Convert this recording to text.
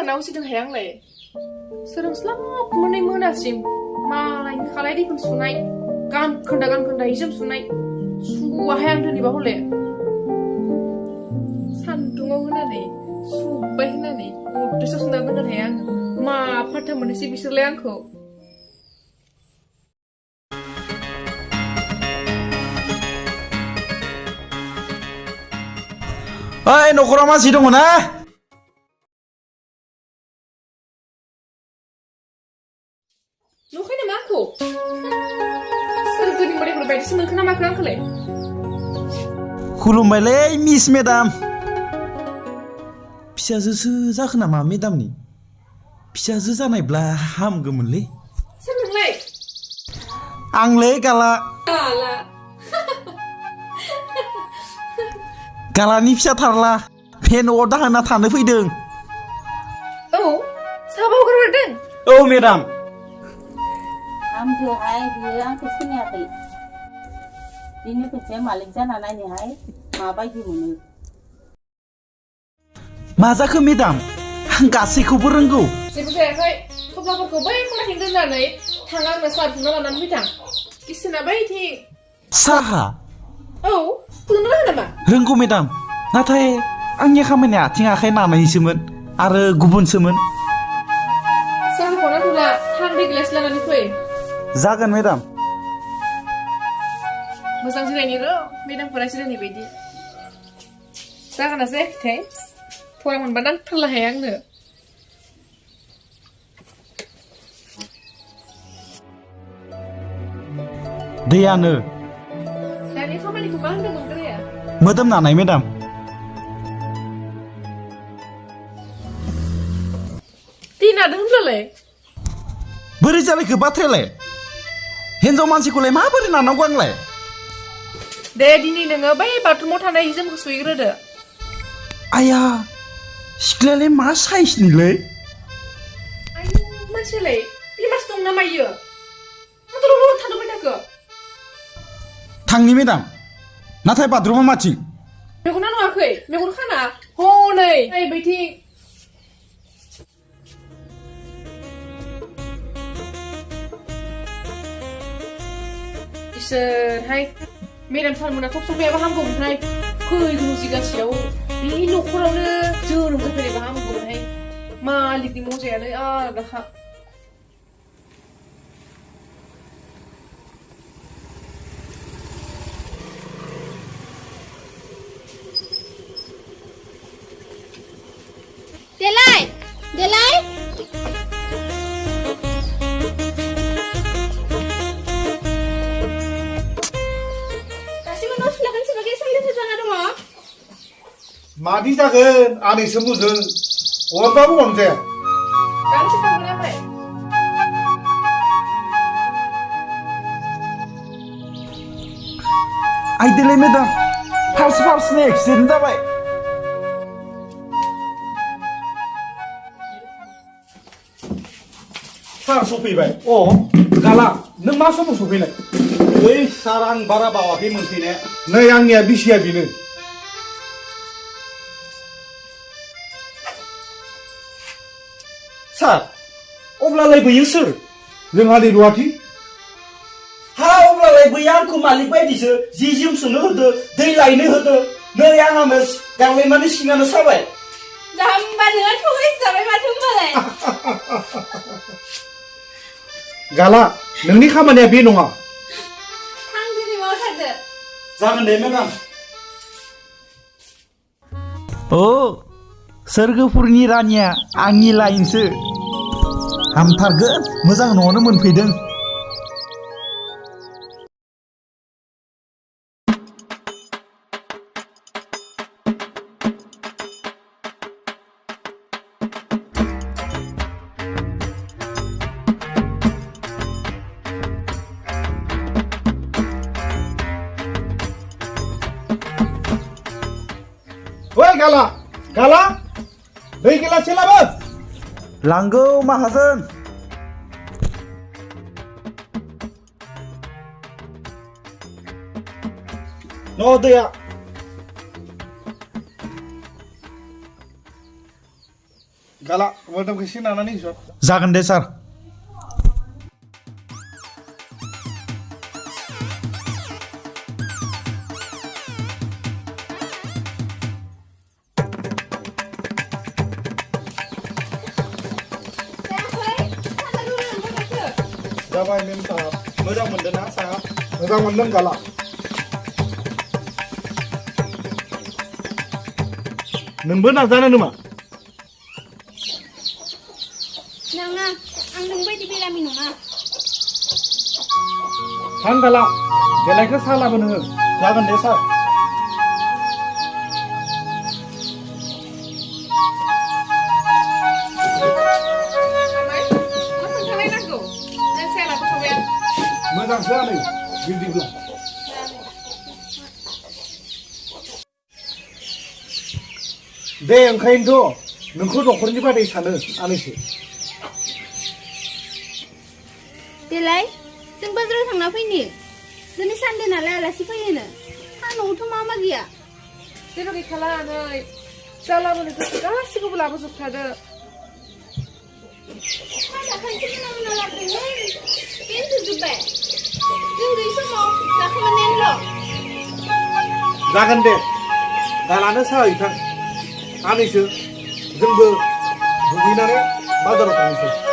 सानाव सिदों हायांलाय सोरांस्लाब मोनै मोनासिम मालायनि खालाय दैखौन सुनाय गान खोन्दा हिजोम सुनाय सुवाहाय आं दिनैबा हले सान्दुङाव होनानै सुबाय होनानै गद्रेसाव सुना दोनगोनहाय आङो मा फाथा मोननोसै बिसोरलाय आंखौ ओइ नखराव मानसि दङ ना नुखाय नामा आंखौ सोरगोनि मोदायफोर बायदिसो मोनखो ना माखो आंखौलाय खुलुमबायलै मिस मेडाम फिसाजोसो जाखो नामा मेडामनि फिसाजो जानायब्ला हामगौमोनलै सोर नोंलाय आंलै गाला गालानि फिसा थारला बे न'आव दाहोना थानो फैदों औ साबा हगारहरदों औ मेडाम आंखौहाय बियो आंखौ सिनायाखै बिनि खोथिया मालिक जाना नायनोहाय माबायदि मोनो मा जाखो मेडाम आं गासैखौबो रोंगौ जेबो जायाखै थफ्लाफोरखौ बै खनाथिं दोननानै थां आंनो साहा फुदुंना लानानै फैथां किसोना बैथिं साहा औ फुदुंना होनो नामा रोंगौ मेडाम नाथाय आंनि खामानिया आथिं आखाइ नानायसोमोन आरो गुबुनसोमोन साहाखौना थुला थां दै गिलास लानानै फै जागोन मेडाम मोजां जिरायनि र' मेडामफोरा जिरायनाय बायदि जागोना जायाखैथाय फरा मोनबा नांथारलाहाय आंनो दैयानो दानि खामानिखौ मा होनदोंमोन गोराया मोदोम नानाय मेडाम दै नादों होनब्लालाय बोरै जालायखो बाथ्रायालाय हिन्जाव मानसिखौलाय माबोरै नानांगौ आंलाय दे दिनै नोङो बै बाथरुमाव थानाय जोमखौ सुहैग्रोदो आया सिख्लायालाय मा साइसनिलै आयु मानसियालाय बेमास दं ना मायो आंथ' थादोंबाय थाखो थांनि मेडाम नाथाय बाथरुमा माथिं मेगना नुवाखै मेगन खाना हनै नै बैथिं इसोरहाय मेडाम सारमोना थब सफैयाबा हामगौमोनहाय फैगौ जिगासेयाव बे न'खरावनो जोनोम जाफैनायबा हामगौमोनहाय मालिकनि मजायानो आलादाखा देलाय देलाय गासिबो न' सुलाखोन सोरबा गेस साइलेन्ट जाना दङ मादि जागोन आनैसो बुंदों अरबाबो अनजाया दानोसो थांगोन ओमफ्राय आइदेलै मेडाम फार्स्टनि एक्सिडेन्ट जाबाय सार सफैबाय अ गाला नों मा समाव सफैनाय ओइ सार आं बारा बावाखै मोनफैनाया नै आंनिया बिसिया बेनो सार अब्लालाय बैयो सोर जोंहानि रुवाथि हा अब्लालाय बैया आंखौ मालिक बायदिसो जि जोम सुनो होदो दै लायनो होदो नै आंहानो गांलायनानै सिङानो साबाय जाम्बा नोङो थगायजाबाय माथो होनबालाय गाला नोंनि खामानिया बे नङा थां दिनै मावथारदो जागोन दे मेडाम औ सोरगोफुरनि रानिया आंनि लाइनसो हामथारगोन मोजां न'आवनो मोनफैदों ओइ गाला गाला दै गिलाससे लाबो लांगौ माहाजोन न' दैया गाला मोदोमखौ सिनानानै सर जागोन दे सार जाबाय मेम साहाब मोजां मोनदों ना साहाब मोजां मोनदों गाला नोंबो नाजानो नामा नङा आं नोंबायदि बेरामि नङा थां गाला देलायखौ साहा लाबोनो हो जागोन दे सार मोजांसो आनै बिदिब्ला दे ओंखायनोथ' नोंखौ न'खरनि बादै सानो आनैसो देलाय जों बाजाराव थांना फैनि दिनै सानदे नालाय आलासि फैयोनो हा न'आवथ' मा गैया जेबो गैखाला नै जा लाबोनो गोसो गासिखौबो लाबोजोबखादो खानसे मोना लाबोदोंमोन दोनथ'जोब्बाय जों गैयि समाव जाखोमानायानोल' जागोन दे गालानो साहा हैथां आनैसो जोंबो दुगैनानै बाजाराव थांनोसै